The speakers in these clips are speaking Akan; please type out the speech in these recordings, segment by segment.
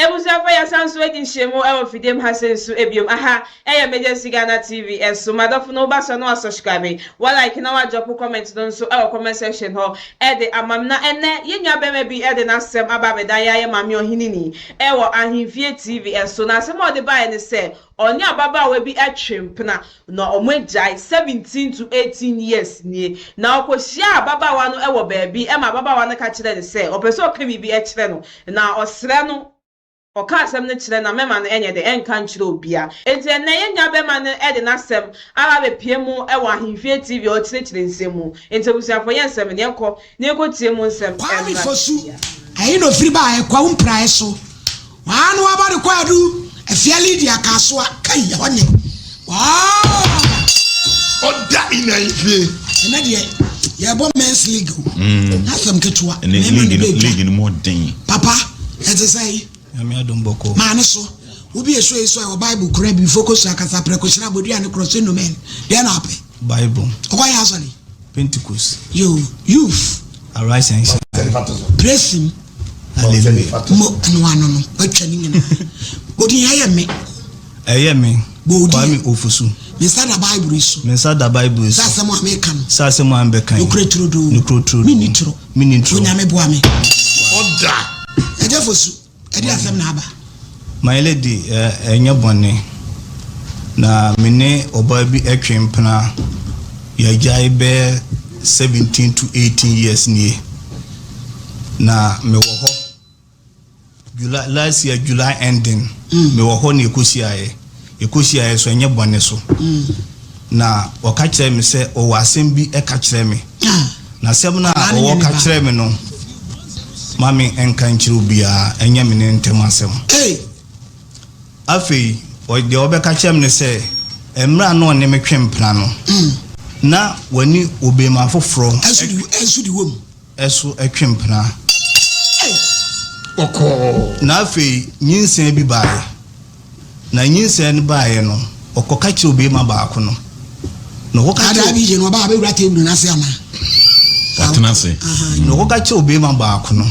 Abusuafo, yɛasan nso adi nhyiamu wɔ fidiem ha sei nso biom. Aha ɛyɛ Emergency Ghana TV ɛso. M'adɔfo no woba so a na wa subscribe, wa like na wa drop comment no nso wɔ comment section hɔ ɛde ama me. Na ɛnɛ yɛn nua bɛrima bi ɛde n'asɛm aba abɛdan yɛn ayɛ Maame Ɔheneni ɛwɔ Ahenfie TV ɛso. Na asɛm a ɔde baeɛ ne sɛ ɔne ababaawa bi ɛtwe mpena na wɔn agyae 17 to 18 years nie. Na ɔkɔhyiaa ababaawa no ɛwɔ baabi ɛma ababaawa no ka kyerɛɛ no sɛ ɔpɛ sɛ ɔka biribi ɛkyerɛ no na ɔsrɛ no ɔka asɛm no kyerɛ na mɛma no ɛnyɛ dɛ ɛnka nkyerɛ obia. Enti ɛnnɛ yɛn nua bɛma no ɛde n'asɛm aba abɛpue mu ɛwɔ Ahenfie TV a ɔkyerɛkyerɛ nsɛm mu. Enti abusuafoɔ yɛn nsɛm no yɛnkɔ na yɛnkɔ tie mu nsɛm Kwame ɛmmra Fosu, sisia. ɛhe na ofiri baeɛ? Kwawu mpraeɛ so. Waa na wabɔ ne kwaadu. Afia Lydia Kasoa, kai ɛhɔ nyɛ. Waa! Ɔda in ahemfie. Ɛnɛ deɛ yɛbɔ men's league o. N'asɛm ketewa. Ɛnɛ Mmarima league na no ɛbɛdwa. league no mu ɔden. Papa, ɛte sɛ yi. Nyame adom bɔkɔ. Maa ne so. Wobi eso yi so ɛwɔ Bible kura bi fo kosua kasa prɛko hyira bodua ne korɔ so nnumen. Deɛ na apɛ. Bible. Ɔkɔ yɛ asɔre. Pentecost. Yo, youth. Arise and shine. Praise him. Hallelujah. Mo no ano no. Watwa ne nyinaa. Odin ɛyɛ me. Ɛyɛ me. Bɔ odin. Kwame Ofosu. Me nsa da Bible yi so. Me nsa da Bible yi Sɛ so. asɛm a meka no. Sɛ asɛm a mbɛka yi. Nokorɛ turodoo. Nokorɛ turodoo. Menni toro. Menni toro. Onyame boa me. Ɔda. Ɛgya Fosu, ɛde asɛm na aba. My lady, ɛnyɛ bɔne. Na me ne ɔbaa bi ɛtwe mpena. Yɛagyae bɛyɛ 17 to 18 years nie. Na mewɔ hɔ. July last year July ending. Mewɔ hɔ na yɛkɔhyiaeɛ. Yɛkɔhyiaeɛ so ɛnyɛ bɔne so. Na ɔka kyerɛ me sɛ ɔwɔ asɛm bi ɛka kyerɛ me. Ah, Na asɛm no a Ɔbaa no nyɛ ɔwɔ ne ka ba. kyerɛ me no, mame ɛnka nkyerɛ obiara, ɛnyɛ me ne ntɛm asɛm. Hey, Afei, deɛ ɔbɛka kyerɛ me ne sɛ, mmerɛ a na ɔne me twe mpena no, na wɔne obema foforɔ ɛnso di wom. Ɛso ɛtwe mpena. Hey, Ɔkɔɔ. Na afei, nyinsɛn bi baeɛ. Na nyinsɛn no baeɛ no, ɔkɔka kyerɛ obema baako no. Na ɔkɔka Ada kyerɛ abi no ɔbaa abɛwura table n'ase ana. Watena ase. Na ɔkɔka kyerɛ obema baako no,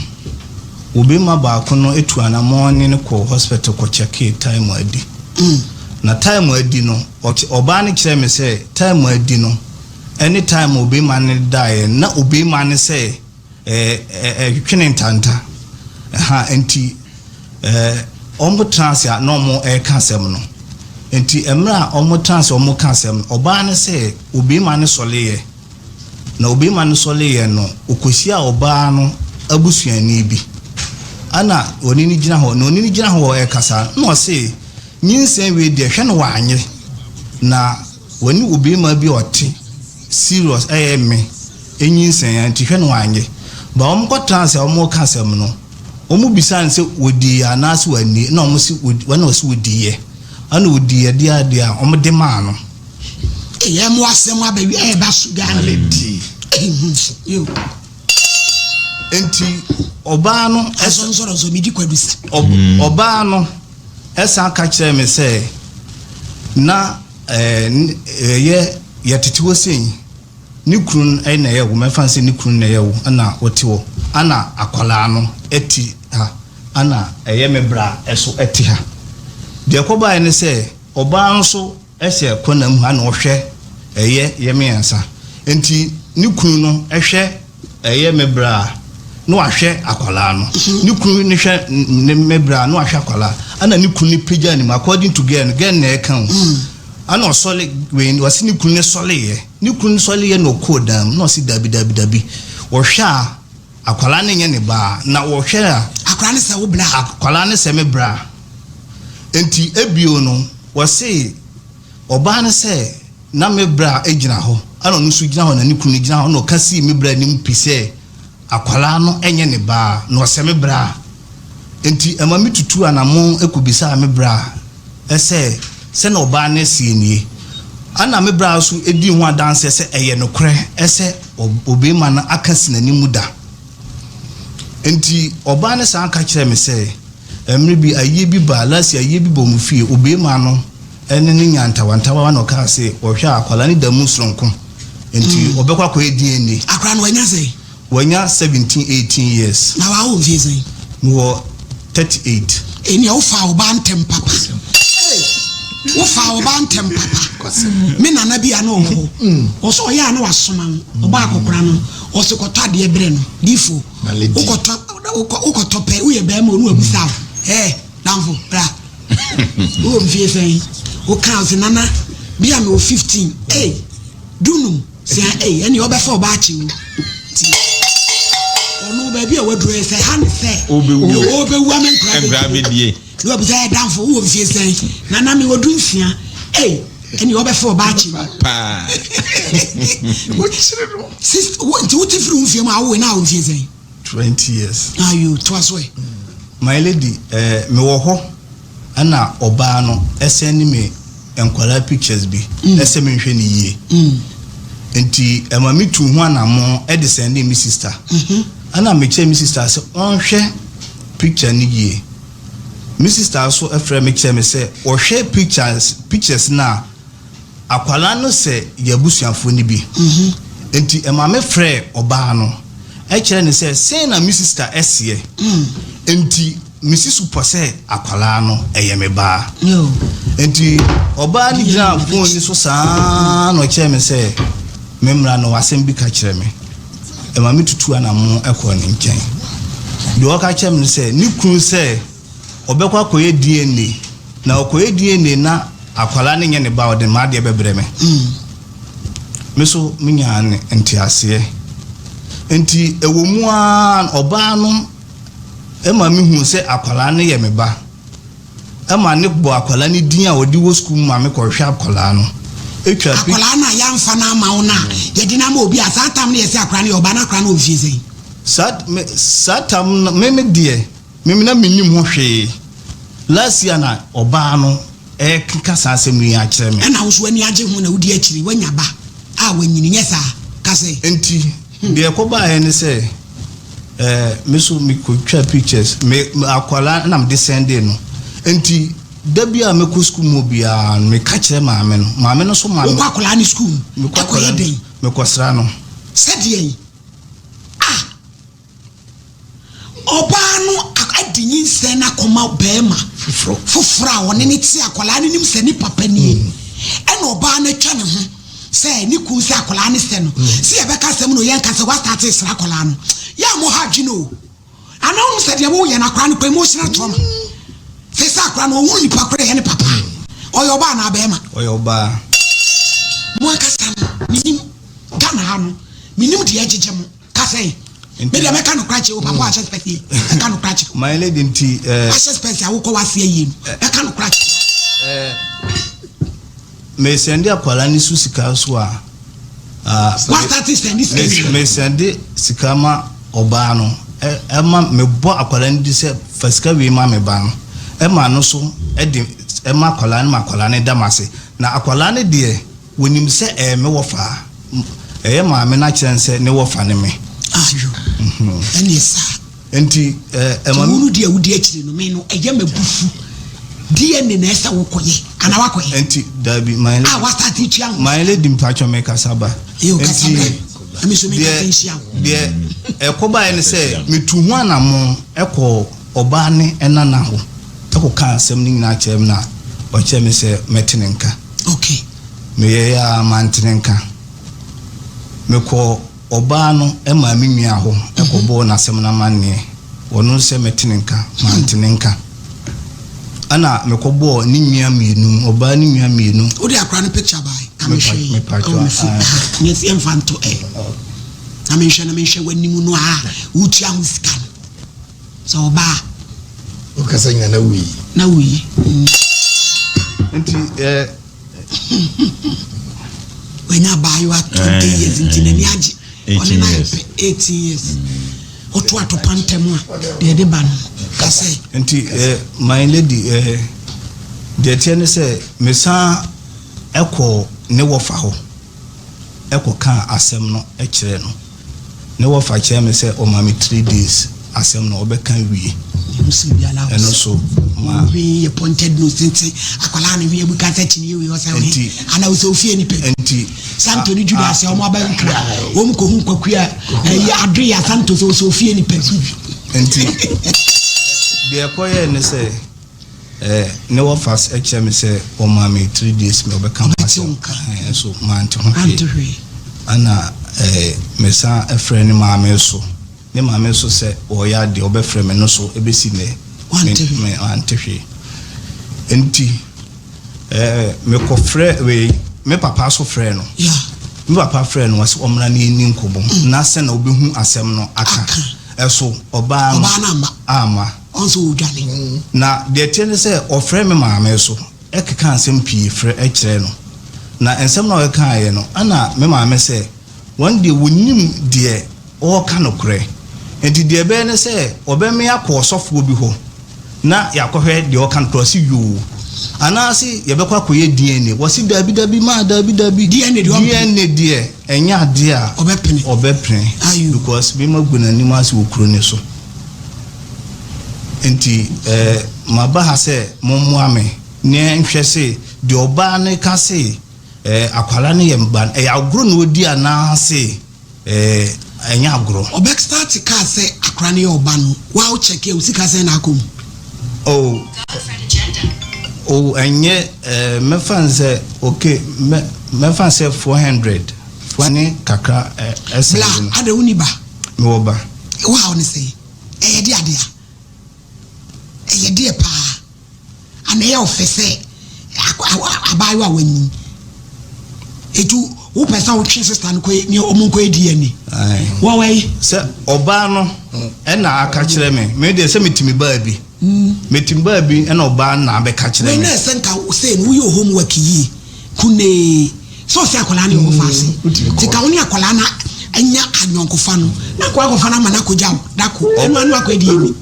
obema baako no etu anammɔn ne no kɔ hospital kɔkyɛkee time adi. Na time adi no, ɔbaa no kyerɛ me sɛ time adi no, ɛne time a obema no daeɛ na obema no sɛ ɛɛ ɛɛ ɛtwene ntanta. Ɛha nti ɔmo tena ase a na ɔmo ɛreka asɛm no. Nti mmerɛ a ɔmo tena ase a ɔmo ka asɛm no, ɔbaa no sɛ obema no sɔleeɛ. Na obema no sɔleeɛ no, ɔkɔhyia ɔbaa no abusuani bi. Ana ɔne no gyina hɔ, na ɔne no gyina hɔ ɛrekasa, na ɔse nyinsɛn wei deɛ hwɛ no wanyɛ. Na wɔne obema bi a ɔte serious ɛyɛ me enyinsɛn a nti hwɛ no wanyɛ. Ba wɔn kɔtena ase a wɔn ka asɛm no, wɔn bisa no sɛ wɔdiiɛ anaasɛ wɔanni, na wɔn si wɔn na wɔsi wɔdiiɛ. Ɛna wɔdiiɛ deɛ adeɛ a wɔn de maa no. Ɛyɛ mo asɛm abɛwi ɛba so Ghana. Lady. Yo, Nti ɔbaa no ɛsɔ nsɔrɔ nsɔ mi di kwadu sa. Ɔbaa no ɛsan ka kyerɛ me sɛ na ɛyɛ yɛtete hɔ sei ne kunu ɛna ɛyɛ wo mɛfa sɛ ne kunu na ɛyɛ wo ɛna wɔte hɔ ɛna akwadaa no ɛte ha ɛna ɛyɛ me bra ɛso ɛte ha. Deɛ ɛkɔbaeɛ ne sɛ ɔbaa nso ɛhyɛ kɔnam mu ha na ɔhwɛ ɛyɛ yɛ mmiɛnsa nti ne kunu no ɛhwɛ ɛyɛ me bra na wahwɛ akwadaa no, ne kunu ne hwɛ ne me bra na wahwɛ akwadaa, ɛna ne kunu ne pagya ne mu according to girl no, girl na ɛka o, ɛna ɔsɔle wei ɔsi ne kunu ne sɔleyɛ, ne kunu ne sɔleyɛ na ɔkɔɔ dan mu na ɔsi dabi dabi dabi, wɔhwɛ a akwadaa ne nyɛ ne ba na wɔhwɛ a Akwadaa ne sɛ wo bra. Akwadaa ne sɛ me bra. Nti ebio no wɔsi ɔbaa ne sɛ na me bra gyina hɔ ɛna ɔno nso gyina hɔ na ne kunu gyina hɔ na ɔka sii me bra anim pi sɛ akwadaa no nyɛ ne ba na ɔsɛ me bra. Nti ɛma me tutu anammɔn ekobisa me bra ɛsɛ sɛ na ɔbaa no sie nie, ɛna me bra nso edi ho adanseɛ sɛ ɛyɛ nokorɛ ɛsɛ obema no aka si n'anim da. Nti ɔbaa no san ka kyerɛ me sɛ mmerɛ bi ayie bi ba last year, ayie bi bɔ mu fie, obema no ɛne ne nya ntawantawa na ɔkaa sɛ ɔhwɛ a akwadaa no da mu soronko nti ɔbɛkɔ akɔyɛ DNA. Akwadaa no wanya sɛ? Wanya 17 18 years. Na wawo mfie sɛn? Mewɔ 38. Ɛnea wofaa wo ba ntɛm papa. Wofaa wo ba ntɛm papa. Me nana bi a na ɔwɔ hɔ. Ɔsɛ ɔyɛ a na wasoma wo. Ɔba akɔkora no, ɔsɛ kɔtɔ adeɛ brɛ no. Difo, wokɔtɔ wokɔtɔ pɛ, woyɛ bɛrima ɔno wabisa wo. Ɛɛ, damfo, bra. Wowɔ mfie sɛn? Woka ɔsɛ nana, bi a mewɔ 15. Ei, dunum. Sɛ ei, ɛnea ɔbɛfa ɔba akyi wo. Ti ɔno baabi a waduru yɛ sɛ ha ne sɛ ɔbɛwu ama nkura bɛdie. Ne wabisa yɛ damfo wowɔ mfie sɛn? Nana mewɔ 16. Ei, ɛnea ɔbɛfa ɔba akyi wo. Paa. Wokyere no. Sis, wo nti wote firi wo mfie mu a wowe na wo mfie sɛn? 20 years. Ayo, toa so ɛ. My lady, eh, mewɔ hɔ ɛna ɔbaa no ɛsɛn me nkwadaa pictures bi ɛsɛ menhwɛ ne yie. Nti ɛma me tu ho anammɔn ɛde sɛn me sister. Ɛna mekyerɛ me sister sɛ ɔnhwɛ picture no yie. Me sister nso ɛfrɛ me kyerɛ me sɛ ɔhwɛ pictures na akwadaa no sɛ yɛ abusuafoɔ no bi. Nti ɛma me frɛ ɔbaa no ɛkyerɛ ne sɛ sɛn na me sister ɛseɛ. Nti mesi so pɔ sɛ akwadaa no ɛyɛ me baa. Yo. Nti ɔbaa no gyina phone ni so saa na ɔkyerɛ me sɛ me mmra no wasɛm bi ka kyerɛ me. Ɛma me tutu anamo ɛkɔɔ ne nkyɛn. Deɛ ɔka kyerɛ me no sɛ ne kunu sɛ ɔbɛkɔ akɔyɛ DNA na ɔkɔyɛ DNA na akwadaa no nyɛ ne ba, ɔde m'adeɛ bɛbrɛ me. Me so menyaa ne nteaseɛ. Nti ɛwɔ mu ara ɔbaa no ɛma mehu sɛ akwadaa no yɛ me ba. Ɛma ne bɔ akwadaa no din a ɔde wɔ sukuu mu ma me kɔhwɛ akwadaa no. Etwa bi. Akwadaa no a yɛamfa no ama wo no a yɛde no ama obi a saa tam no yɛ sɛ akwadaa no yɛ ɔbaa na akwadaa no wɔ mfie sɛn? Saa tam no me me deɛ me na menim ho hwee. Last year na ɔbaa no ɛkeka saa asɛm yi akyerɛ me. Ɛna wo so w'ani agye ho na wodi akyiri wanya ba a wanyini nyɛ saa ka sɛ. Nti deɛ ɛkɔbaeɛ ne sɛ me so mekɔtwa pictures me akwadaa na mede sɛndee no. Nti da bi a mekɔ sukuu mu biara no meka kyerɛ maame no. Maame no so maame. Wokɔ akwadaa ne sukuu mu? Mekɔ Ɛkɔyɛ akwadaa dɛn? Mekɔsra no. Sɛdeɛ yi ah ɔbaa no adi nyinsɛn no akɔma bɛrima foforɔ a ɔne ne te akwadaa no nim sɛ ne papa nie. Ɛna ɔbaa no atwa ne ho sɛ ne kun sɛ akwadaa no sɛ no. Sɛ yɛbɛka asɛm no yɛnka sɛ wasate sra akwadaa no. Yɛ a mo ha adwene o. Ana wonim sɛ deɛ woyɛ no akwadaa no kɔ emotional trauma. Sɛ sɛ akwadaa no ɔhunu nipa korɔ ɛyɛ ne papa. Ɔyɛ ɔbaa anaa bɛrima? Ɔyɛ ɔbaa. Mo ankasa no menim Ghana ha no menim deɛ ɛgyegye mo. Ka sɛ me deɛ mɛka no kora kyerɛ wo papa ahyɛ spɛs yi mɛka no kora kyerɛ wo. My lady nti ahyɛ spɛs a wokɔ wase ayie no mɛka no kora kyerɛ. Mesɛnde akwadaa no so sika so a. Wasate sɛnde sika. Mesɛnde sika ma ɔbaa no ɛma mebɔ akwadaa no di sɛ fa sika wei ma me ba no. Ɛma no so ɛde ɛma akwadaa no ma akwadaa no da m'ase. Na akwadaa no deɛ wɔnim sɛ ɛyɛ me wɔfa. Ɛyɛ maame no akyerɛ sɛ ne wɔfa ne me. Ayo. Ɛne saa. Nti ɛma wo no deɛ wodi akyire no me no ɛyɛ m'abufu. DNA na ɛsɛ wokɔyɛ anaa wakɔyɛ. Nti dabi my lady. A wasate tua ho. My lady mpatwɔ me kasa ba. Eyo kasa ba. Ɛmi so mi kasa nhyia wo. Deɛ ɛkɔ baeɛ ne sɛ metu ho anammɔn ɛkɔ ɔbaa ne ɛnana hɔ ɛkɔ ka asɛm no nyinaa kyerɛ me na ɔkyerɛ me sɛ mɛte ne nka. Okay. Meyɛ yɛ a mante ne nka. Mekɔ ɔbaa no ɛmaa me nua hɔ ɛkɔbɔɔ n'asɛm no amanneɛ. Ɔno sɛ mɛte ne nka, mante ne nka. Ɛna mekɔbɔɔ ne nua mmienu, ɔbaa ne nua mmienu. Wode akora no picture bae ka mehwɛ yi. Mepatwa. Ɛwɔ me phone. Nyɛ sɛ yɛmfa nto ɛ. Na menhwɛ na menhwɛ w'anim no a wotua ho sika no. Sɛ ɔbaa. Wokasa nyina na wuyi. Na wuyi. Nti wanya abaayewa 20 years nti n'ani agye. Ɔne na ayɛ pɛ 18 years. Woto atopa ntɛm a deɛ ɛde ba no ka sɛ. Nti my lady deɛ teɛ ne sɛ mesan ɛkɔ ne wɔfa hɔ ɛkɔ ka asɛm no ɛkyerɛ no. Ne wɔfa kyerɛ me sɛ ɔma me 3 days asɛm no ɔbɛka wie. Ɛno so ma. Hwee yɛ pointed nose tenten akwadaa ne hwee ebuka sɛ kyini ewe ɔsɛ hwee ana ɔsɛ ofie nipa. Nti Santo ne Judas ɔmo aba nkira wɔn kɔ hu kwaku a ɛyɛ ado yɛ Santo sɛ ɔsɛ ofie nipa. Nti deɛ ɛkɔyɛ ne sɛ. Eh, ne wɔfas kyerɛ me sɛ wɔmaa me 3 days me ɔbɛka ho Ɔbɛte wo asɛm. nka. Nso mante ho Ante hwee. Hwee. Ana mesan frɛ ne maame so, ne maame so sɛ ɔyɛ adeɛ ɔbɛfrɛ me no so ɛbɛsi nnɛ. Wante hwee. Ante hwee. Nti mekɔfrɛ wei, me papa so frɛ no. Me papa frɛ no, wɔsɛ ɔmmra ne ɛni nkɔmmɔ na sɛ na wobɛhu asɛm no aka. Aka. Ɛso ɔbaa no Ɔbaa no amma. Amma. Ɔnso ɔdwane. Na deɛ ɛteɛ ne sɛ ɔfrɛ me maame so ɛkeka nsɛm pii frɛ ɛkyerɛ no, na nsɛm na ɔkekaeɛ no, ɛna me maame sɛ wɔn deɛ wɔnim deɛ ɔreka nokorɛ, nti deɛ ɛbɛyɛ ne sɛ ɔbɛme akɔ ɔsɔfoɔ bi hɔ na yɛakɔhwɛ deɛ ɔka nokorɛ. Ɔse yoo, anaasɛ yɛbɛkɔ akɔyɛ DNA. Wɔse daabi, daabi maa, daabi, daabi. DNA deɛ ɔmpene. DNA deɛ ɛnyɛ adeɛ a Ɔbɛpene. Ɔbɛpene. Ayo. Because mema gu n'anim ase wɔ kuro ne so, nti maba ha sɛ mommoa me ne nhwɛ se deɛ ɔbaa no ka se akwara no yɛ mba no, ɛyɛ agorɔ na ɔdi anaase ɛnyɛ agorɔ. Ɔbɛ start kaa sɛ akora no yɛ ɔba no, wa wo check ɛ, wo sika sɛn na akɔ mu? Oh, ɛnyɛ mɛfa n sɛ, okay, mɛfa n sɛ 400 foɔ ne kakra ɛsɛn. Bla. No. Ada wo ni ba? Mewɔ ba. Wo haw ne sɛn? Ɛyɛ de ade a ɛyɛ deɛ paa ana ɛyɛ ɔfɛ sɛ abaayewa a wanyin etu wopɛ sɛ wotwe sister no kɔ ne ɔmo nkɔ DNA? Aye. Wɔwɔ yi. Sɛ ɔbaa no ɛna aka kyerɛ me deɛ sɛ metumi baa bi, metumi baa bi, ɛna ɔbaa no na abɛka kyerɛ wei me. Na ɛsɛ nka sɛ no woyɛ homework yie kunee sɛ ɔsɛ akwadaa no yɛ ɔfa ase Wotumi kɔ. Nti ka wo ne akwadaa no anya anyɔnkofa no na akwadaa akɔfa no ama no akɔgya wo dako ɛno ano akɔ DNA.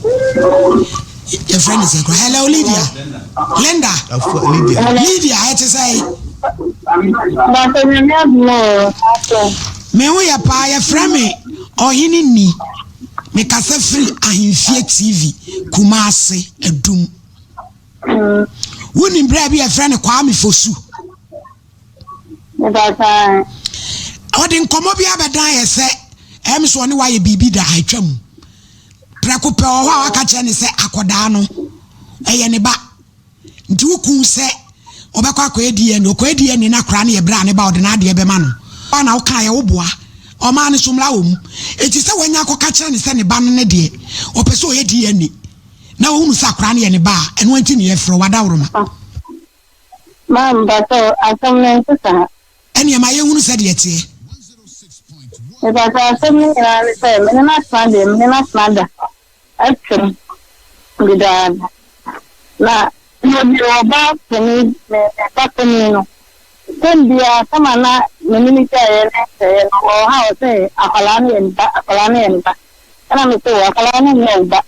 Yɛfrɛ no sɛ kora. Hello, Lydia, Linda. Afua Lydia. Lydia, ɛte sɛ? Bàtà Nyame adum o, aso. Me ho yɛ paa. Yɛfrɛ me Ɔhene Ni, mekasa firi Ahemfie TV, Kumase Adum. Wonim berɛ bi yɛfrɛ no Kwame Fosu? Bàtà. Ɔde nkɔmmɔ bi abɛdan yɛ sɛ ɛm so ɔne wayɛ biribi da atwa mu prɛko pɛ wɔ hɔ a waka kyerɛ ne sɛ akɔdaa no ɛyɛ ne ba, nti wokun sɛ ɔbɛkɔ akɔyɛ DNA. Ɔkɔyɛ DNA no, akora no yɛ berɛ a ne ba ɔde n'adeɛ bɛma no a na woka yɛ woboa ɔmaa no so mmra wɔ mu. Enti sɛ wanya akɔka kyerɛ ne sɛ ne ba no ne deɛ ɔpɛ sɛ ɔyɛ DNA na wɔhunu sɛ akora no yɛ ne ba a, ɛno nti ne yɛfrɛ wadaworoma. Maa bàtà, asɛm no nso saa. Ɛneɛ ma yɛhunu sɛ deɛ teɛ. Bàtà, asɛm no nyinaa ne sɛ mene no atena deɛ mene no atena da atwam dedaada, na mede ɔbaa panin, me ba panin no sɛm biara sama na mene ne gyaeɛ ne sɛeɛ no wɔ ha. Ɔsɛ akwadaa no yɛ ne ba, akwadaa no yɛ ne ba, ɛna me sɛ wɔ akwadaa no nyɛ wo ba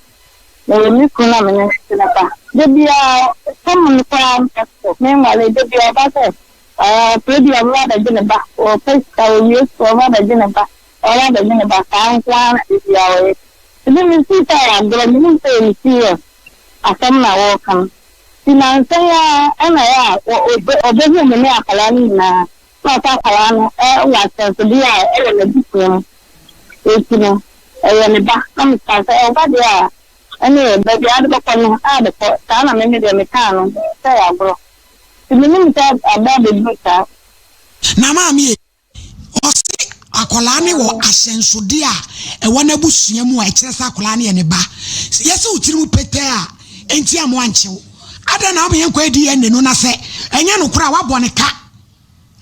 na yɛ me kunu na mene ne te ne ba. Da biara sɛm no koraa menwale, da biara ɔba sɛ ɔpɛ bi ɔbɛba abɛgye ne ba, ɔpɛ sika owie sukuu ɔbɛba abɛgye ne ba, ɔbɛba abɛgye ne ba, saa nko ara na da biara ɔyɛ. Ebi mi si sɛ ɛyɛ agorɔ, menim sɛ ɛyɛ serious asɛm na wɔreka no. Nti nansa yi ara ɛna ɛyɛ a ɔbɛhu me ne akwadaa no nyinaa na ɔsɛ akwadaa no ɛwɔ ahyɛnsodeɛ a ɛwɔ n'abusua mu, eti no ɛyɛ ne ba, na meka sɛ ɛwɔ ba deɛ a ɛne baabi a ade bɛkɔ no a bɛkɔ saa, na meme deɛ mekaa no sɛ ɛyɛ agorɔ, nti menim sɛ aba abɛduru saa. Na maame ye ɔse akwadaa ne wɔ ahyɛnsodeɛ a ɛwɔ n'abusua mu a ɛkyerɛ sɛ akwadaa no yɛ ne ba. Yɛsɛ wo tiri mu petɛɛ a enti a mo ankyew adɛn na wobɛyɛ nkɔ DNA no, na sɛ ɛnyɛ no korɔ a woabɔ ne ka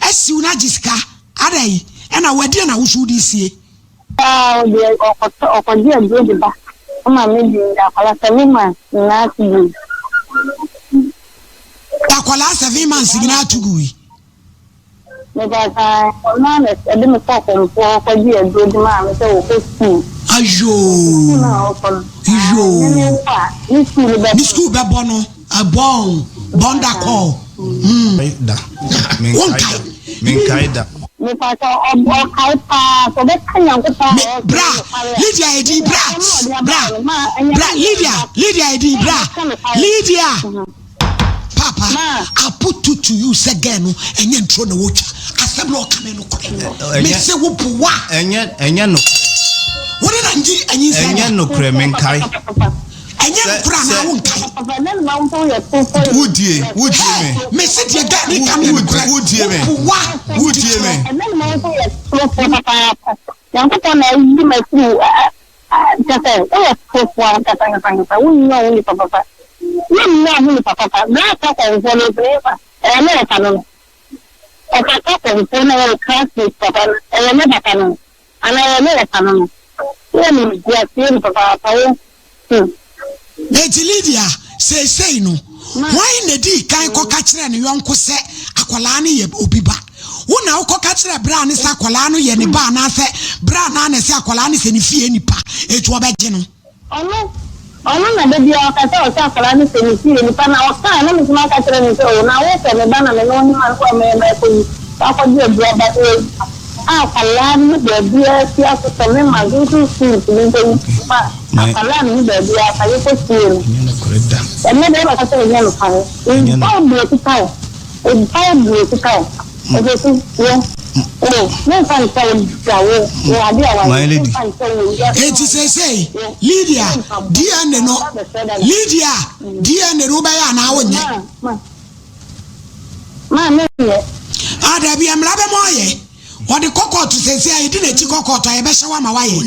asiw no agye sika adɛn ɛna wadiɛ na woso wode sie? Paa, deɛ ɔkɔtɔ ɔkɔgye aduro de ba ɔma me di akwadaa 7 months nyinaa to gu. Akwadaa 7 months nyinaa to gu yi? Mepasa ɔno a na ɛde me kɔ kɔmfoɔ kɔgye aduro de maa me sɛ wɔkɔ sukuu. Ayoo. Na ɔkɔ no. Yoo. Ne ne wo a ne sukuu no bɛbɔ. Ne sukuu bɛbɔ no ɛbɔn bɔnda kɔɔ. Da. Wonkae? Menkae da. Mepasa ɔkae paa sɛ ɔbɛka Nyankopɔn Me a bra Lydia edi bra bra bra Lydia, Lydia edi bra Lydia. Papa, I put it to you sɛ girl no ɛnyɛ nturo na wotwa asɛm na ɔka ne no korɛ. Me se wo boa. Ɛnyɛ nokorɛ. Wone na ngye anyinsɛn Ɛnyɛ da? Nokorɛ, menkae. Ɛnyɛ nokorɛ anaa wonkae? Wotie, wotie me. Mese deɛ guy ne ka no yɛ nokorɛ. Wotie me. Woboa. Wotie me. Nyankopɔn na ayi me afiri wo kyɛ sɛ woyɛ torofoɔ ankasa ankasa ankasa wonnya wo nipa papa wonnya wo nipa papa berɛ a kɔkɔmfoɔ no ɔfiri hefa ɛyɛ ne ɔfa no no ɔfa kɔkɔmfoɔ no ɛyɛ classmate papa no ɛyɛ ne papa no Anaa ɛyɛ ne wɔfa no no. Woyɛ nimguaseɛ ni papaapa wo hmm. Enti Lydia, seesei no, hwan na edii kan kɔka kyerɛɛ ne yɔnko sɛ akwadaa no yɛ obi ba? Wo na wokɔka kyerɛɛ braa no sɛ akwadaa no yɛ ne ba anaasɛ braa no ara na ɛsɛ akwadaa no sɛ ne fie nipa, enti ɔbɛgye no? Ɔno, ɔno na da biara ɔka sɛ ɔsɛ akwadaa no sɛ ne fie nipa na ɔka a na me nso maka kyerɛ no sɛ o na wo sɛ me ba na me ne wo ne ma no kɔ mɛyɛ mɛkɔ yi wakɔgye aduro aba ne wayi a akwadaa no baabiara fi asosɔ me ma nso sukuu ntumi nkɔ yi ma akwadaa no baabiara fa yɛkɔ fie no ɛnɛ deɛ ɔbɛka sɛ ɛnyɛ nokware Bible kuta wo Bible kuta wo. Enti seesei, Lydia, DNA no, Lydia, DNA no wobɛyɛ anaa wonyɛ? Ah, dabi, mmara bɛma ɔyɛ. Wɔde kɔ kɔɔto seesei a, yɛdi n'akyi kɔ kɔɔto a, yɛbɛhyɛ wo ama woayɛ.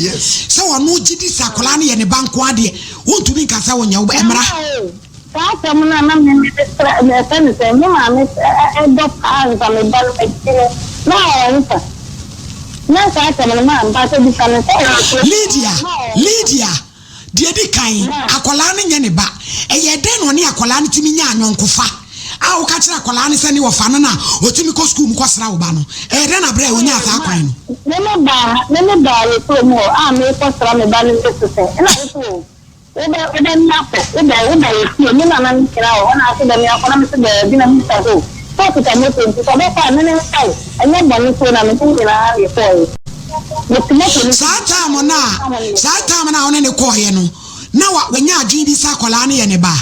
Sɛ ɔno gye di sɛ akwadaa no yɛ ne ba nko ara deɛ, wontumi nka sɛ wonyɛ, mmara. Saa asɛm no a na me mesrɛ yɛfrɛ no sɛn me maame dɔ paa ansa me ba no m'akyi no na ɔnsa na saa asɛm no maa mpakyɛ bisa no sɛ ɔwɔ kuro Lydia Lydia deɛ ɛdi kan akwadaa no nyɛ ne ba ɛyɛɛ dɛn na ɔne akwadaa no tumi nyaa ayɔnkofa a woka kyerɛ akwadaa no sɛ ne wɔfa no na ɔtumi kɔ sukuu mu kɔsra wo ba no ɛyɛ dɛn na berɛ a ɔnyaa saa kwan no. Me ne baa me ne baa wɔ kurom hɔ a merekɔsra me ba no nso sɛ ɛna wo so o. Wobɛ wobɛ me akɔ wobɛ wobɛ wɔ fie me nana no nyinaa wɔ hɔ na ase bɛ me akɔ na me se daabi na me bisa sɛ o sɛ ɔkita moto nti sɛ ɔbɛkɔ a me ne nsa o ɛnyɛ bɔne so na me ne nyinaa na yɛkɔɔɛ me te moto no Saa time no a saa time no a wo ne no kɔɔeɛ no na wa wanya adwene bi sɛ akwadaa no yɛ ne ba?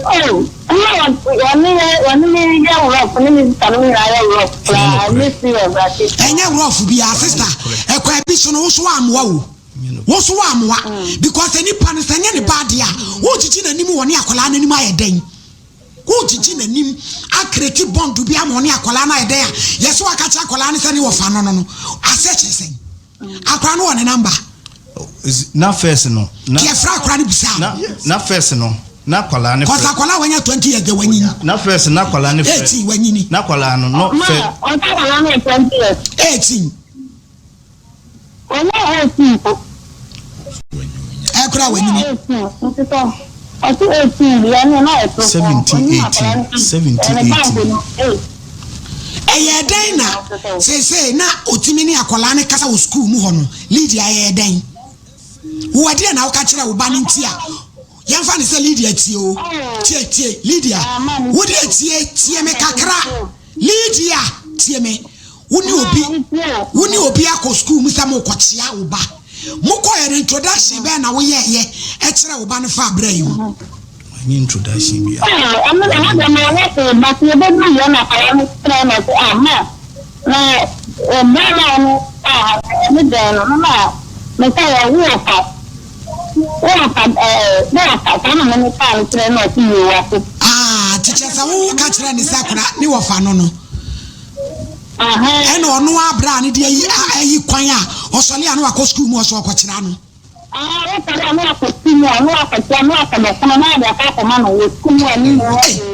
Oh na ɔne yɛ ɔne me yɛ rough ne me sista no nyinaa yɛ rough koraa ɛnyɛ serious ase. Ɛnyɛ rough biara sister ɛkwan bi so no wo nso woammoa o. Wo nso woammoa because nipa no sɛ nyɛ ne ba adeɛ a wogyegye n'anim wɔ ne akwadaa no anim ayɛ dɛn? Wogyegye n'anim akreti bond bi ama ɔne akwadaa no ayɛ dɛn a yɛsɛ waka kyerɛ akwadaa no sɛ ne wɔfa no no no aseɛ kyerɛ sɛn? Akwadaa no wɔ ne namba. Na first no. Na yɛfrɛ akwadaa no bisa. Na na first no na akwadaa no. Kɔsa akwadaa wanya 20 years de wanyini. Na first na akwadaa no fɛ. 18 wanyini. Na akwadaa no no fɛ. Ɔsɛ akwadaa no yɛ 20 years. 18. Ɔnyɛ 18 mpo. Ɛkora w'anyini. Nti sɛ ɔte 18 deɛ ɛneɛ na ɔyɛ torofoɔ. 17 18 17 18. Ɛyɛɛ dɛn na seesei na ɔtumi ne akwadaa no kasa wɔ sukuu mu hɔ no? Lydia, ɛyɛɛ dɛn? Wo ɛdeɛn na woka kyerɛ wo ba no nti a yɛmfa no sɛ Lydia tie o. Tie, tie, Lydia, wo deɛ tie, tie me kakra. Lydia, tie me. Wo ne obi, wo ne obi akɔ sukuu mu sɛ morekɔkyea wo ba. Mokɔeɛ no, introduction bɛn na woyɛeɛ kyerɛ wo ba no faa berɛ yi ho? Manyɛ introduction biara. Ah, ɔno deɛ na deɛ manyɛ hwee but yɛbɛduru yɛ na akwadaa no frɛ na ɔsɛ ah ma na ɔbaa no a ɔno ah ɛne dɛn no no na mesa yɛ wo ɔfa wo ɔfa ɛɛ wo ɔfa saa na mene kaa no kyerɛ na ɔse yie wate. Ah, te kyerɛ sɛ wo ka kyerɛ ne sɛ akwadaa ne wɔfa no no. Ɛna ɔno ara bra a ne de ayi ayi kwan a ɔsɔle a na wakɔ sukuu mu ɔsɔ ɔkɔkyerɛ ano. Ei,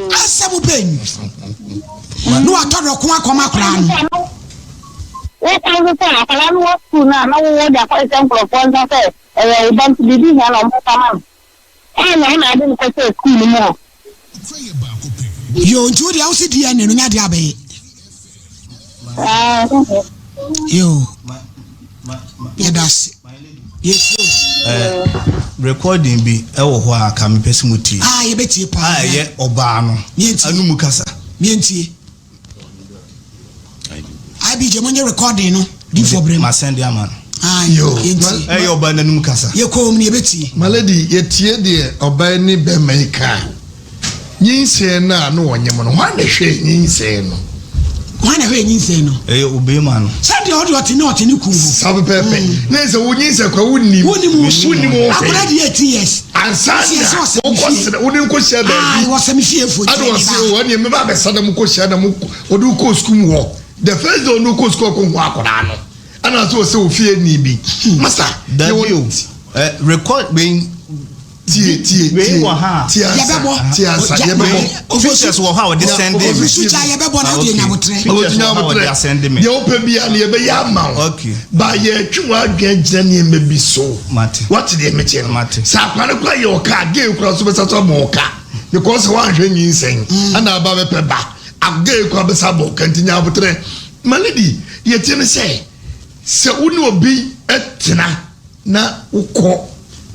asɛm bɛn na watɔ dɔko akɔma akwadaa no. Woka nso sɛ akwadaa no wɔ sukuu no a na wowɔ de akɔhyehyɛ nkurɔfoɔ nsa sɛ ɛyɛ wo ba nti biribi hia na wɔmfa ma no. Ɛna ɛna ade no kɔhyɛɛ sukuu no mu hɔ. Yoo nti wo deɛ wo se DNA no nya deɛ abɛyɛ. Yoo yɛda ase yɛtie o. Eh, recording bi ɛwɔ hɔ a ka mepɛ sɛ mo tie. Ah yɛbɛtie paa. A ɛyɛ ɔbaa no anum kasa. Yɛntie. IBJ mo nye recording no di fo brem. Ma send ama no. Ah, yo. Ɛyɛ ɔbaa n'anum kasa. Yɛ kɔn mu yɛbɛtie. My lady, yɛtie deɛ ɔbaa ne bɛrima yi ka. Nyinsɛn no a na ɔnyem no, hwan na ɛhwɛɛ nyinsɛn no? Hwan na ɛhwɛ nyinsɛn no? Ɛyɛ obeema no. Sɛdeɛ ɔde ɔte ne ɔte ne kun ho. Saa pɛpɛɛpɛ. Mm. Ne sɛ wo nyinsɛn kora wo nim. Wo nim wo Wo nim wo hwee. Akora deɛ 18 years. Ansa na wokɔ srɛ wo ne nkɔ hyia baabi. Ah, wɔsɛ me fie fo. Ɛna wɔsɛ o ɛne meba abɛsa na mo kɔ hyia na mo ɔde wo kɔ sukuu mu hɔ. The first day ɔne wo kɔ sukuu ɔkɔ hu akwadaa no. Ɛna sɛ ɔsɛ ofie ni bi. Masa. Dabi o. Record wei. Tie tie Wei wɔ ha a. tie ansa Yɛbɛbɔ. tie ansa yɛbɛbɔ. Pictures wɔ hɔ a wɔde sɛnde me. Ofisu gya yɛbɛbɔ na wode nya abotrɛ. Pictures wɔ hɔ a wɔde asɛnde me. Deɛ wopɛ biara no yɛbɛyɛ ama wo. Okay. Ba yɛtwe w'adwene agyina nneɛma bi so. Mate. Wate deɛ mekyɛ no. Mate. Sɛ akwa no kora yɛ ɔka a, gay kora so bɛsa so abɔ ɔka. Because sɛ woanhwɛ nyinsɛn ɛna aba bɛpɛ ba. Gay kora bɛsa abɔ ɔka nti nya abotrɛ. Ma lady, deɛ ɛteɛ ne sɛ, sɛ wo ne obi tena na wokɔ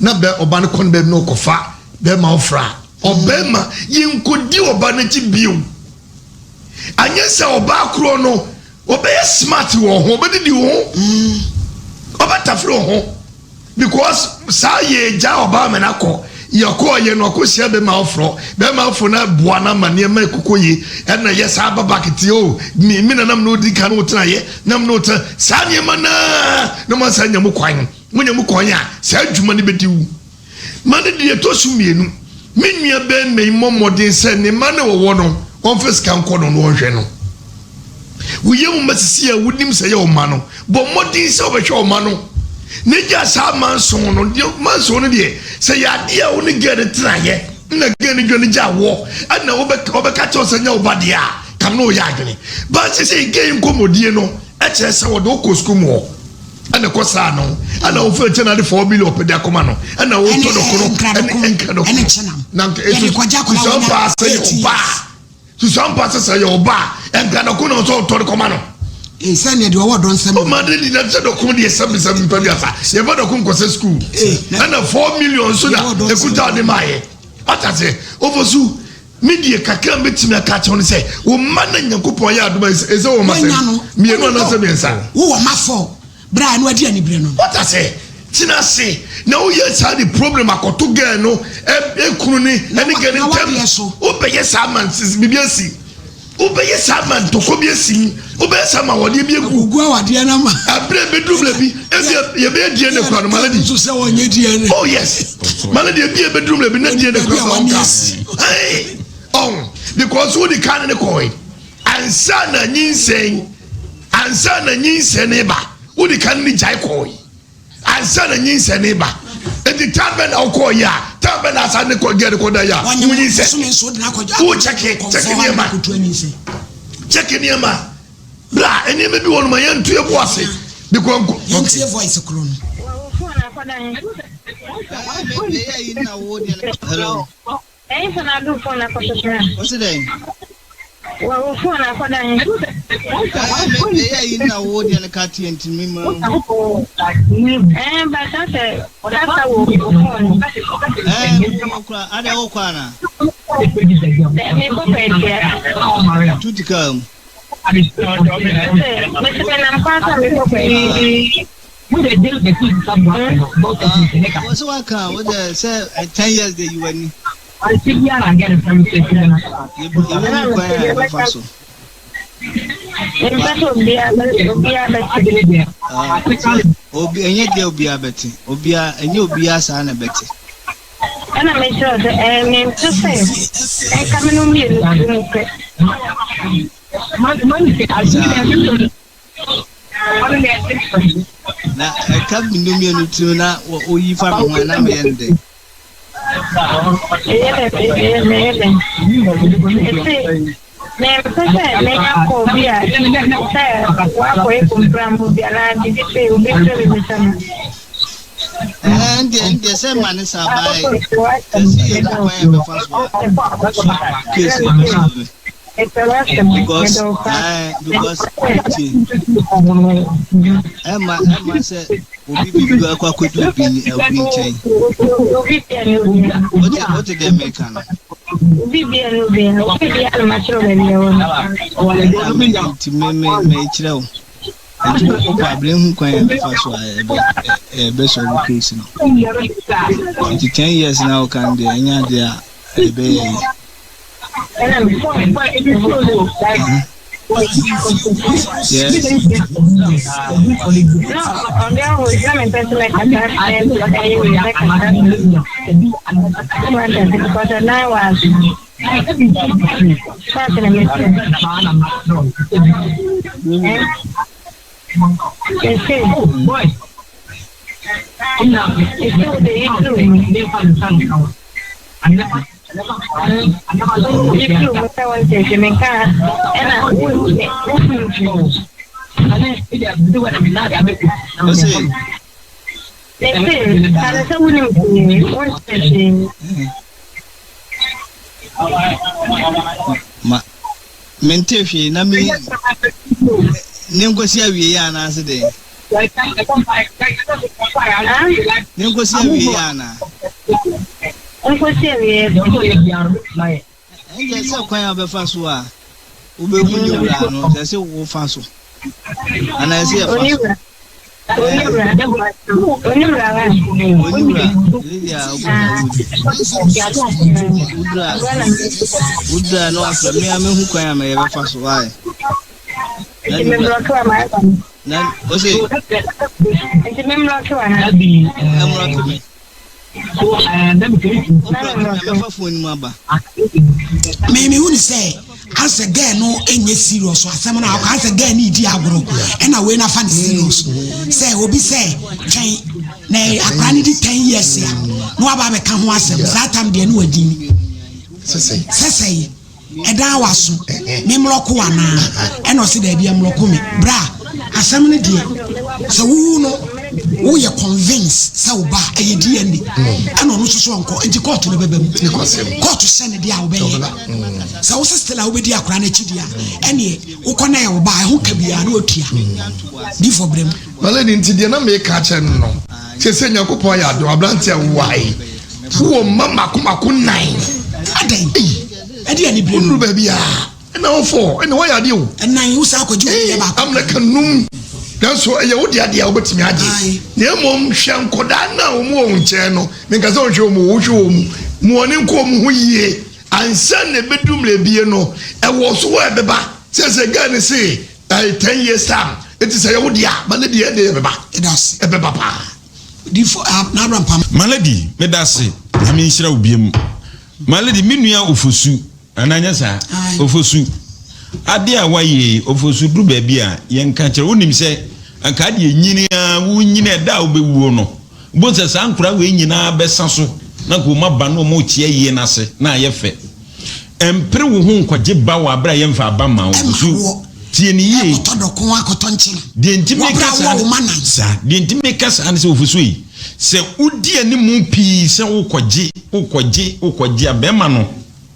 na bɛ ɔba no kɔ no baabi na ɔkɔfa bɛrima ɔfra a, ɔbɛrima yɛnkɔdi ɔba no akyi bio. Anyɛ sɛ ɔbaa korɔ no ɔbɛyɛ smart wɔ ho, ɔbɛdidi wo ho, ɔbɛtafere wo ho because saa yɛgya ɔbaa ma no akɔ yɛkɔɔ yɛ no ɔkɔhyia bɛrima ɔforɔ bɛrima ɔforɔ no aboa no ama nneɛma ɛkokɔ yie ɛna yɛ saa ba back tie o me me nanam na ɔdi kan wotena yɛ nam na ɔtena saa nneɛma naa na mo asa nya mu kwan mo nya mu kwan a saa adwuma no bɛdi wo ma no deɛ ɛtɔ so mmienu me nua bɛrima yi mmɔ mmɔden sɛ ne mma no wɔwɔ no wɔmfa sika nkɔ no na wɔnhwɛ no wo yam mma sisi a wonim sɛ yɛ wo mma no bɔ mmɔden sɛ wobɛhwɛ wo mma no na gya saa manson no deɛ manson no deɛ sɛ yɛ adeɛ a wo ne gɛɛ no tenaeɛ na gɛɛ no dwa no gya wɔ ɛna wobɛka kyɛw sɛ nyɛ wo ba deɛ a kam na ɔyɛ adwene ba sɛ sɛ gɛɛ nkɔmmɔdie no ɛkyerɛ sɛ wɔde wokɔ sukuu mu hɔ ɛna kɔ saa no ɛna wofɛ nkyɛn na ade 4 million pɛ de akɔma no ɛna wotɔ dɔkono ɛne nkra dɔkono na ɛtu susuampa sɛ yɛ ɔbaa Susuampa sɛ sɛ yɛ ɔba a, ɛnka dɔko na ɔsɛ ɔtɔ de kɔma no. Ee, sɛ nea deɛ ɔwɔ dɔ nsɛm. Ɔma de nyina sɛ dɔko deɛ sɛbi sɛbi mpɛ wiasa. Yɛfa dɔko nkɔsɛ sukuu. Ɛna 4 million nso na ekuta ɔde maa yɛ. Ɔta sɛ, Ofosu, me deɛ kakra mbɛtumi aka akyerɛ wo ne sɛ, wo mma na Nyankopɔn ayɛ adom a ɛsɛ wɔ mma sɛn? Mmienu anaasɛ mmiɛnsa? Wowɔ mma four berɛ a ɛno adi anibere no. Ɔta sɛ, tena ase na woyɛ saa de problem akɔto girl no ekunu ne ɛne girl no ntɛm. Wobɛyɛ saa ma biribi asi. Wobɛyɛ saa ma ntɔkwa bi asi. Wobɛyɛ saa ma awadeɛ bi agu. Ogu awadeɛ no ama. Abere bɛduru mmerɛ bi ebi yɛbɛyɛ DNA kura no malady. Nso sɛ wɔnyɛ DNA. Oh yes malady ebi yɛbɛduru mmerɛ bi na DNA kura sɛ ɔnka. Ɛn ɔn because wodi kan ne kɔɛ ansa na nyinsɛn ansa na nyinsɛn ne ba wodi kan ne gyae kɔɛ ansa na nyinsɛn ne ba nti time bɛ na wokɔɔ yɛ a time bɛ na asa ne kɔ gɛ ne kɔ da yɛ a wo nyinsɛn wo kyɛke kyɛke nneɛma kyɛke nneɛma bra nneɛma bi wɔ no ma yɛnto yɛ bo ase because nko. Yɛntie voice koro no. Hello. Ɛyi sɛ na adu phone akɔhwehwɛ a. Ɔsi dɛn? Wɔ wo phone akɔda he? Ɛyɛ yi na wo deɛ no ka teɛ nti mi ma. Ɛɛ ba sa sɛ data wɔ wo phone. Ɛɛ mo kura adɛ wo kɔ ana? Dɛ mi kɔ pɛ tia. Tuti kaa mu. Mese mese mi nam kwan so a mi kɔ pɛ tia. Wọ́n sọ wá kan wọ́n dẹ sẹ 10 years de yi wani. Yɛbɛhu kwan a yɛbɛfa so. Mpɛ sɛ obiara bɛte. Obi ɛnyɛ deɛ obiara bɛte. Obiara ɛnyɛ obiara saa na bɛte. Ɛna mekyerɛ sɛ ɛɛ mempɛ sɛ ɛnka me no mmienu tiri mu pɛ. Saa. Na ɛka me no mmienu tiri na oyi fa me ho a na meyɛ no dɛ. Ɛyɛ dɛ ɛyɛ meyɛ dɛ. Ɛsɛ mempɛ sɛ menya kɔɔ bi a sɛ wakɔyɛ kompra mu bi anaa biribi sɛ obi frɛ me bisa no. Ɛɛ ndeɛ ndeɛ sɛ ma ne saa baa yi ɛsi yɛ mu kwan yɛ bɛfa so a case yɛ bɛ solve because ɛɛ because ti ɛma ɛma sɛ obi bi bi akɔ akɔdu obi obi nkyɛn wote wote deɛ mɛka no. Obi bia no obi obi bia no ma kyerɛ baabi ɛwɔ no. Ɛna me nti me me me kyerɛ wo nti wokɔ abere hu kwan a bɛfa so a ɛbɛ ɛbɛ solve case no nti 10 years na woka no deɛ ɛnyɛ adeɛ a ɛbɛyɛ yi. Ɛna me. Ma mente hwee na me ne nkosi awie yɛ anaase dɛn? Ne nkosi awie yɛ anaa? Nkosi awie. Ɛnkyɛ sɛ kwan a wobɛfa so a wobɛhu ne wura no sɛ sɛ wofa so anaa ɛsɛ yɛfa so. Oniwura, Lydia wodura wodura na wafrɛ me a mehu kwan a mɛyɛ bɛfa so wae. Na ose. Nti me mmerɔke wa ha. Mmerɔke me. Mɛfa phone mu aba. Me me hu ne sɛ asɛ girl no nyɛ serious asɛm no akɔ asɛ girl no di agorɔ ɛna wei nafa ne serious sɛ obi sɛ twɛn na akora no di 10 years a na waba abɛka ho asɛm saa tam deɛ ne wadi sɛsɛe Ɛdan w'aso, me mmrɔko anaa? Ɛna ɔse daabi ɛmmrɔko me. Bra, asɛm no deɛ sɛ wo no woyɛ convince sɛ wo ba a ɛyɛ DNA ɛna ɔno nso so ɔnkɔ nti kɔɔto no bɛba mu. Kɔɔto hyɛ no deɛ a wobɛyɛ. Sɛ wo se still a wobɛdi akora no akyi deɛ a ɛneɛ wokɔ na ɛyɛ wo ba a ɛho ka biara na watua. Difo brɛ mu. Malady nti deɛ na meka akyerɛ no no sese Nyankopɔn ayɛ adom aberanteɛ a wowɔ ha yi wowɔ mma mako mako nan. Adɛn? Ɛde anibere no. Woduru baabi a ɛna wofɔ ɛna wɔyɛ adeɛ o. Ɛnan wo saa akɔgye obi deɛ baako. Amena ka num nanso ɛyɛ wo deɛ adeɛ a wobɛtumi agye. Na mmom hwɛ nkɔdaa no a wɔn wɔ wo nkyɛn no menka sɛ wɔnhwɛ wɔn o wohwɛ wɔn mu wɔn nkɔ wɔn ho yie ansa na ɛbɛdu mmerɛ bie no ɛwɔ so wɔ ɛbɛba sɛ sɛ girl no se ɛyɛ 10 years time eti sɛ ɛyɛ wo deɛ a ma ne deɛ ɛdeɛ ɛbɛba ɛbɛba paa. Difo n'abra mpam. Malady medase Nyame nhyira wo biom. My lady, me nua Ofosu, anaa nyɛ saa? Ofosu, adeɛ a wayɛ yi, Ofosu duru baabi a yɛnka kyerɛ, wonim sɛ anka adeɛ nyini a wonyini ɛda a wobɛwuo no, wobɛhu sɛ saa nkora wei nyinaa bɛsa so na nka wɔn aba no wɔn rekyea yie no ase na ayɛ fɛ. Mpere wo ho nkɔgye ba wɔ abere a yɛmfa aba mma wo. Ofosu, tie ne yie. Ɛkɔtɔ dɔko akɔtɔ nkyene. Deɛ nti meka saa saa deɛ nti meka saa ne sɛ Ofosu yi, Sɛ wodi anim pii sɛ wokɔgye, wokɔgye, wokɔgye a, bɛrima no,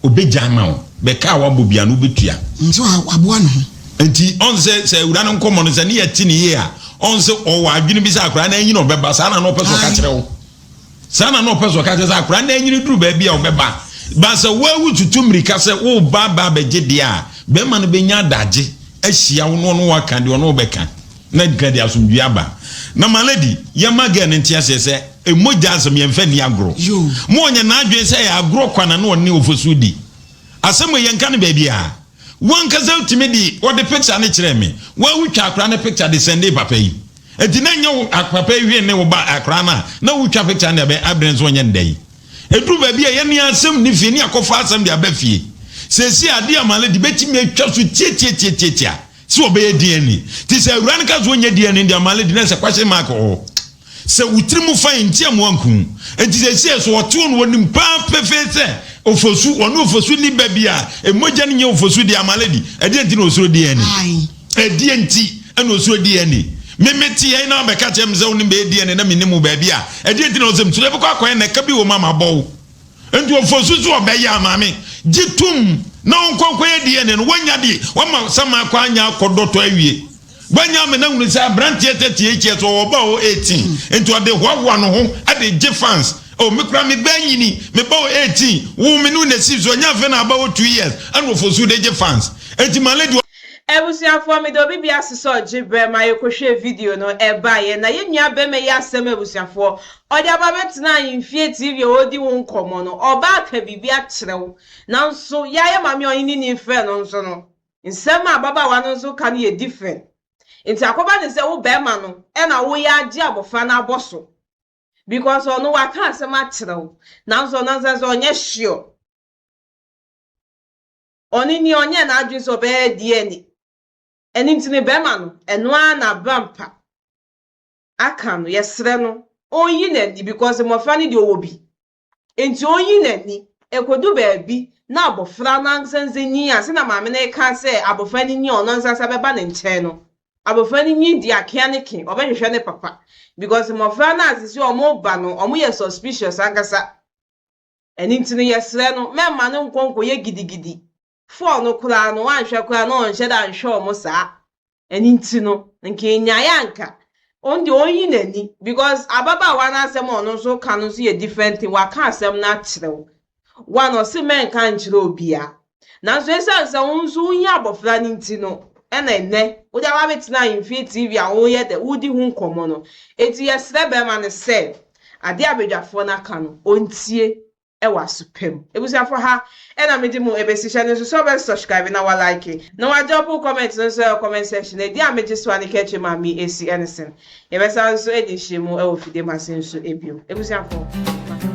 ɔbɛgya ama wo. Bɛka a wabɔ biara no, wobɛtua. Nti waboa ne ho. Nti ɔn sɛ, sɛ awura no nkɔmmɔ no, sɛ ne yɛte ne yie a, ɔn sɛ ɔwɔ adwene bi sɛ akwadaa no anyini ɔbɛba. Saa na na ɔpɛ sɛ ɔka kyerɛ wo. Saa na na ɔpɛ sɛ ɔka kyerɛ sɛ akwadaa no anyini duru baabi a ɔbɛba. Ba sɛ woawu tutu mmirika sɛ woreba aba abɛgye deɛ a, bɛrima no bɛnya adagye ahyia wo na ɔne wo aka deɛ ɔne wo bɛka. Na nka de asomdwie aba. Na my lady, yɛma girl no nte aseɛ sɛ mogya asɛm yɛmfa nni agorɔ. Mo ɔnyɛ n'adwene sɛ ɛyɛ agorɔ kwa na na ɔne Ofosu di. Asɛm wei yɛnka no baabiara. Wankasa wotumi de ɔde picture no kyerɛɛ me. Wa wotwa akora no picture de sɛndee papa yi. Enti na ɛnyɛ wo papa yi hwee ne wo ba akora no a na wotwa picture no de abɛ abrɛ nso ɔnyɛ no da yi. Ɛduru baabi a yɛne asɛm nni fie ne akɔfa asɛm de aba fie. Seesei adeɛ a my lady bɛtumi atwa so tiatiatiatiatia. Sɛ ɔbɛyɛ DNA. Nti sɛ awura no ka sɛ ɔnyɛ DNA deɛ ama lady na sɛ question mark wɔ hɔ. Sɛ wo tiri mu fine nti a mo anku wo. Nti sɛsɛ sɛ ɔte hɔ no ɔnim paa pefee sɛ Ofosu ɔne Ofosu nni ba bi a mogya no nyɛ Ofosu deɛ ama lady ɛdeɛ nti na ɔsuro DNA? Ɛdeɛ nti ɛna ɔsuro DNA? Me me te yɛn na wabɛka kyerɛ me sɛ wo ne bɛyɛ DNA na menim wo baabi a ɛdeɛ nti na ɔsɛ mesuro ɛbɛkɔ akɔyɛ na ɛka bi wɔ mu ama bɔ wo. Nti ɔfɔ so sɛ ɔbɛyɛ a maame gye tom na ɔnkɔ nkɔyɛ DNA no wanya de wama sama akɔ anya akɔ dɔtɔ awie wanya ama no ahunu sɛ aberanteɛ 38 years ɔwɔ ba ɔwɔ 18 nti ɔde hoahoa no ho de gye fans oh me kora me ba nyini me ba wɔ 18 wo me ne wo na si so ɔnya afei na aba wɔ 2 years ɛna ɔfɔ so de gye fans nti ma lady Abusuafoɔ meda obi bi ase sɛ ɔgye berɛ ma yɛkɔhwɛɛ video no ɛbaeɛ na yɛn nua bɛma yi asɛm abusuafoɔ ɔde aba bɛtena ahemfie TV a ɔredi wo nkɔmmɔ no ɔba aka biribi akyerɛ wo nanso yɛayɛ maame a ɔne ne ni frɛ no nso no. Nsɛm a ababaawa no nso ka no yɛ different. Nti akɔba ne sɛ wo bɛrima no ɛna woyɛ agye abɔfra no abɔ so. Because ɔno waka asɛm akyerɛ wo. Nanso ɔno nsa sɛ ɔnyɛ sure. Ɔno ni ɔnyɛ n'adwene sɛ ɔbɛyɛ DNA. Ɛno nti ne bɛrima no, ɛno ara na abrampa aka no, yɛsrɛ no, ɔnyi n'ani because mmɔfra no deɛ ɔwɔ bi. Nti ɔnyi n'ani, ekodu baabi na abɔfra no ankasa nyi a sɛ na maame no ka sɛ abɔfra no nyi a ɔno ankasa bɛba ne nkyɛn no. Abɔfra no nyi di akea ne ke, ɔbɛhwehwɛ ne papa. Because mmɔfra no asisi ɔmo ba no, ɔmo yɛ suspicious ankasa. Ɛno nti no yɛsrɛ no, mɛmma no nkɔ nkɔyɛ gidigidi. Fɔɔ no koraa no, wanhwɛ koraa na ɔnhyɛ da nhwɛ ɔmo saa. Ɛno nti no, nka enyaeɛ anka. Ɔno deɛ ɔnyi n'ani because ababaawa no asɛm a ɔno nso ka no nso yɛ different thing. Waka asɛm no akyerɛ wo. One, ɔse mɛnka nkyerɛ obiara. Nanso esiane sɛ wo nso wonyi abɔfra no nti no, ɛna ɛnɛ wode aba abɛtena ahemfie TV a woyɛ dɛ wodi ho nkɔmmɔ no. Eti yɛsrɛ bɛrima no sɛ adeɛ a badwafoɔ no aka no, ɔntie ɛwɔ aso mu. Ebusuafo ha ɛna mede mu ebesi hyɛ no nso sɛ ɔbɛ subscribe na wa like na wa drop comment no nso ɛwɔ comment section. Edi a megye so a ne kɛkyɛ maame esi ɛne sen. Yɛbɛsa nso edi nhyiamu ɛwɔ fidie mu ase nso ebio. Ebusuafo.